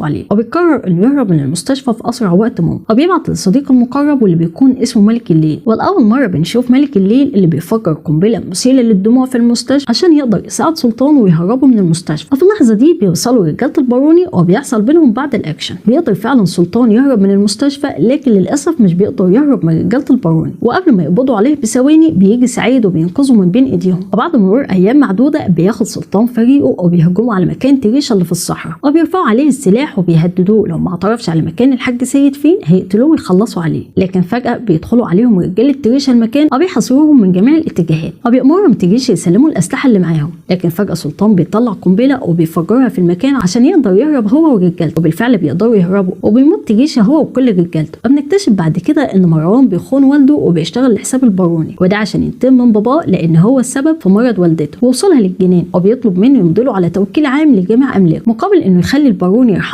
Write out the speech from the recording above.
عليه. وبيقرر انه يهرب من المستشفى في اسرع وقت ممكن، وبيبعت لصديقه المقرب واللي بيكون اسمه ملك الليل. والاول مرة بنشوف ملك الليل اللي بيفجر قنبلة مثيرة للدموع في المستشفى عشان يقدر يساعد سلطان ويهربه من المستشفى. وفي اللحظة دي بيوصلوا رجاله الباروني وبيحصل بينهم بعض الاكشن. بيقدر فعلا سلطان يهرب من المستشفى، لكن للاسف مش بيقدر يهرب من رجاله الباروني. وقبل ما يقبضوا عليه بثواني بيجي سعيد وبينقذه من بين ايديهم. وبعد مرور ايام معدودة بياخد سلطان فريقه وبيهجموا على مكان تريشا اللي في الصحراء، وبيرفعوا عليه السلاح وبيهددوه لو ما اعترفش على مكان الحاج سيد فين هيقتلوه ويخلصوا عليه. لكن فجأة بيدخلوا عليهم رجاله تريشا المكان وبيحاصروهم من جميع الاتجاهات، وبيأمرهم تريشا يسلموا الاسلحة اللي معاهم. لكن فجأة سلطان بيطلع قنبلة وبيفجرها في المكان عشان يقدر يهرب هو ورجالته، وبالفعل بيقدروا يهربوا وبيموت تريشا هو وكل رجالته. وبنكتشف بعد كده ان مروان بيخون والده وبيشتغل لحساب الباروني، وده عشان ينتقم من باباه لان هو السبب في مرض والدته ووصولها للجنان، وبيطلب منه يمضله على توكيل عام لجميع املاكه مقابل انه يخلي الباروني يرحمه